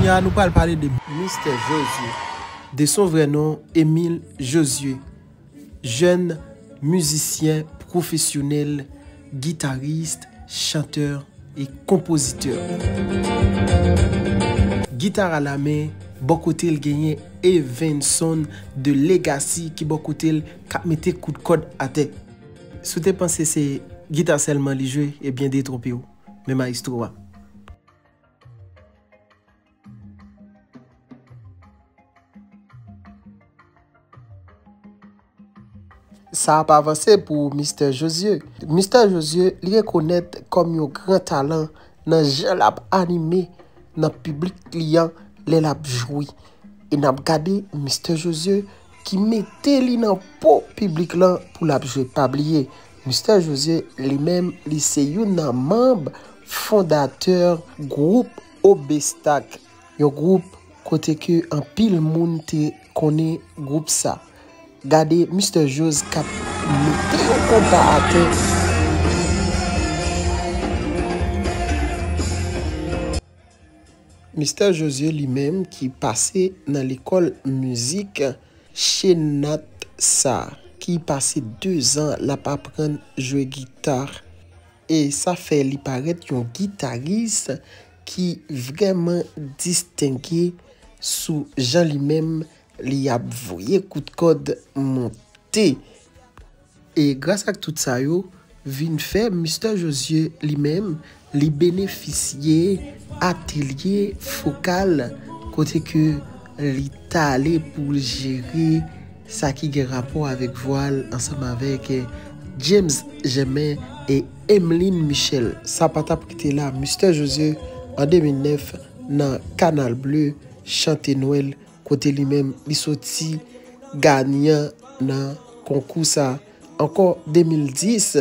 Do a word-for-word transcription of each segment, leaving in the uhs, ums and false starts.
Kounye a, nou pral pale de Mister Josué, de son vrai nom, Émile Josué, jèn mizisyen pwofesyonèl, gitaris, chantè e konpozitè. Gita a lamen, bò kote l genyen Evenson de Legacy ki bò kote l k ap mete kout kòd atè. Si w te panse se gita sèlman li jwe, ebyen detwonpe w. Men mayestwo a. Sa ap avanse pou Mister Josué. Mister Josué, li rekonèt kòm yon gran talan nan jan l ap anime nan piblik li an lè l ap jwe. E n ap gade Mister Josué ki mete li nan po piblik lan pou l ap jwe. Pa bliye, Mister Josué li menm, li se youn nan manm fondatè gwoup Obestak, yon gwoup kote ke anpil moun te konnen gwoup sa. Gade Mister Josué k ap mete yon konpa atè. Mister Josué li menm ki pase nan lekòl mizik Chenat sa, ki pase dezan l ap aprann jwe gita. E sa fè li parèt yon gitaris ki vrèman distenge sou jan li menm li ap voye kout kòd monte. E gras ak tout sa yo, vin fè Mister Josué li menm, li benefisye atelye vokal kote ke li t ale pou l jere sa ki gen rapò avèk vwa l ansanm avèk James Germain e Emeline Michel. Sa pa t ap rete la, Mister Josué an de mil nèf nan Canal Bleu chante Nwèl kote li menm li soti ganyan nan konkou sa. Ankò de mil dis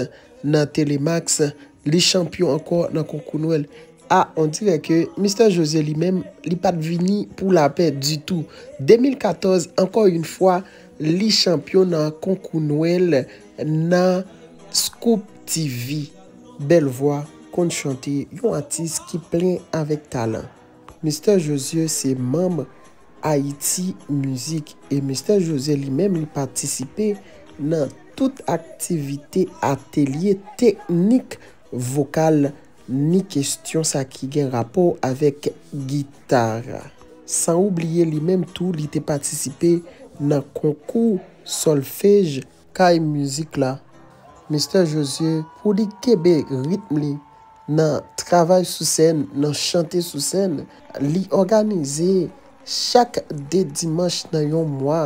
nan Telemax, li chanpyon ankò nan konkou Nwèl. A, on dirè ke Mister Josué li menm, li pa t vini pou lapè ditou. De mil katòz, ankò yon fwa, li chanpyon nan konkou Nwèl nan Scoop T V. Bèl vwa, konn chante, yon atis ki plen avèk talan. Mister Josué se manm Ayiti Mizik e Mister Josué li menm li patisipe nan tout aktivite atelye teknik vokal ni kesyon sa ki gen rapò avèk gita. San oubliye li menm tou li te patisipe nan konkou sòlfej kay mizik la. Mister Josué, pou li kenbe ritm li nan travay sou sèn, nan chante sou sèn, li òganize chak de dimanch nan yon mwa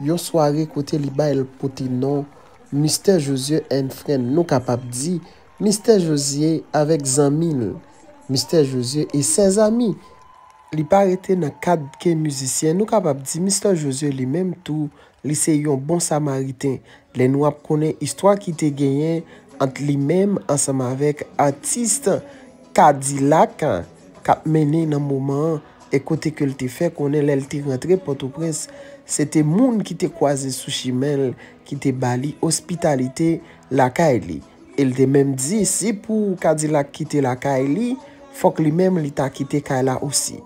yon sware kote li bay l pote non Mister Josué and Friend. Nou kapab di Mister Josué avèk zanmi l, Mister Josué et ses amis. Li pa rete nan kad ke mizisyen, nou kapab di Mister Josué li menm tou, li se yon bon samariten. Lè nou ap konnen istwa ki te genyen ant li menm ansanm avèk atis Kadilak k ap mennen nan moman an, e kote ke l te fè konnen lè l te rantre Pòtoprens, se te moun ki te kwaze sou chimen l, ki te ba li ospitalite lakay li. E l te menm di, si pou Kadilak kite lakay li, fòk li menm li ta kite kay la osi.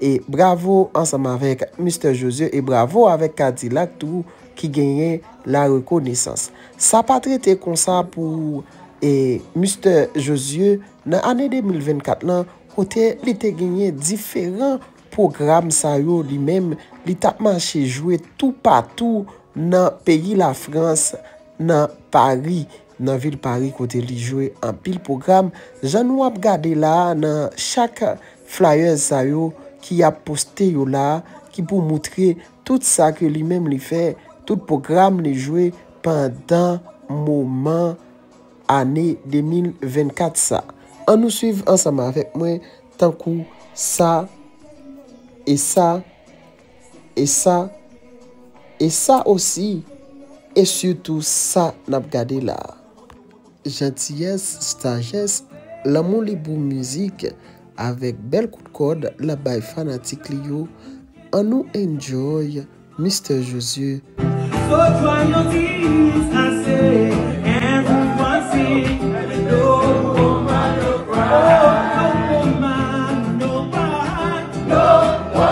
E bravo ansanm avèk Mister Josué e bravo avèk Kadilak tou ki genyen la rekonesans. Sa pa t rete konsa pou e, Mister Josué nan ane de mil vennkat lan, kote li te genyen diferan pwogram sa yo li menm, li t ap mache jwe toupatou nan peyi Lafrans, nan Pari, nan vil Pari kote li jwe anpil pwogram. Jan nou ap gade la a, nan chak flyers sa yo ki ap poste yo la a, ki pou moutre tout sa ke li menm li fè, tout pwogram li jwe pandan moman ane de mil vennkat sa. Ann nou swiv ansanm avèk mwen tankou sa, e sa, e sa, e sa osi, e sitou sa n ap gade la a. Jantiyès, sajès, lanmou li pou mizik, avèk bèl kout kòd l ap bay fanatik li yo. Ann nou enjoy Mister Josué. So try your tears, I say, everyone sing. No woman, no cry. Oh, no woman, no cry. No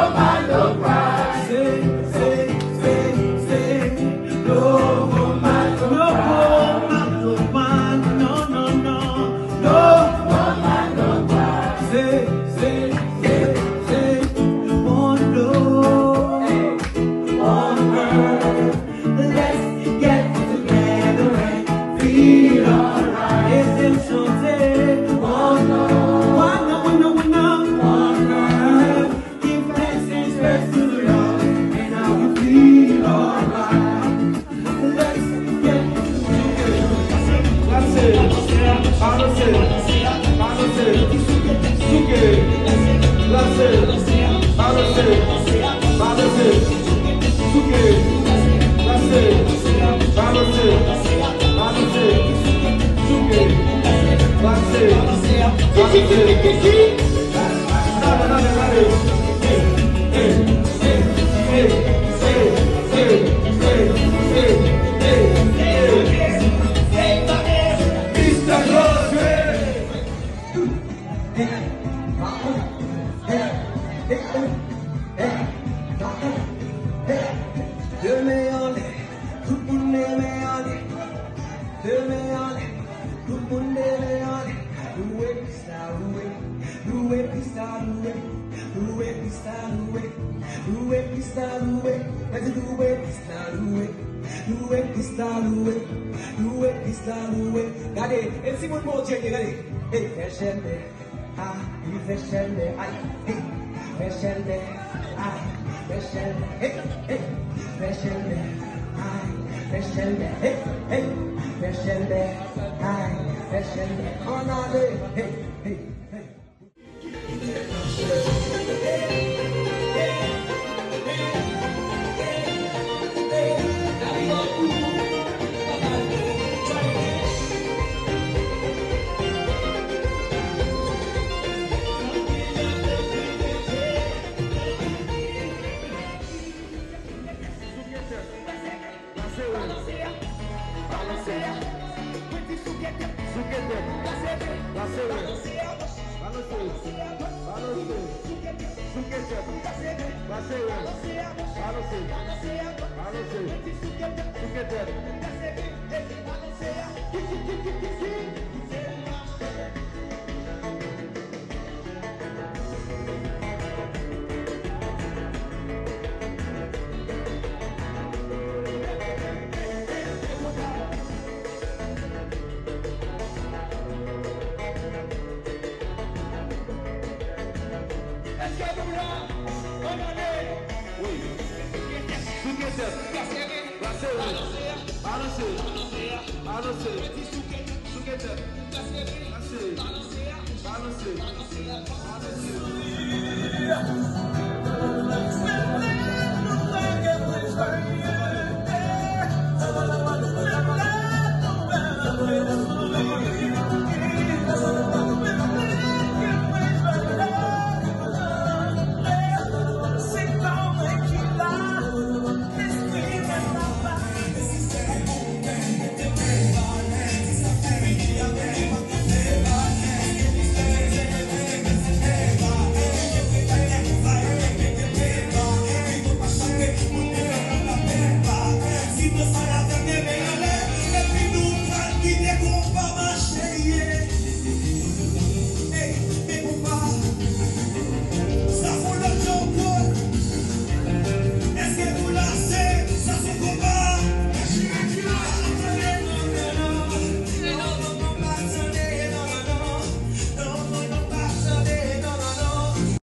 Hey, hey, hey, de men anlè, tout moun de men anlè, de men anlè, tout moun de men anlè. Louwe Kris la, louwe, louwe Kris la, louwe, louwe Kris la, louwe, louwe Kris la, louwe. Mwen di louwe Kris la, louwe, louwe Kris la, louwe, louwe Kris la, louwe. Gade, e timoun Bondye gen, gade. Hey, fè chèlbè. Ah, li fè chèlbè, ay, hey, fè chèlbè, ay, fè chèlbè, hey, hey, fè chèlbè, ay, fè chèlbè, hey, hey, fè chèlbè, ay, fè chèlbè, ann ale, hey, hey, hey. Balanse, balanse, balanse, balanse, balanse, souke tèt, balanse, balanse, balanse, souke tèt. Èske nou la? Ann ale! Wi. Souke tèt. Kase men. Balanse. Balanse. Balanse. Souke tèt. Balanse. Balanse. Balanse.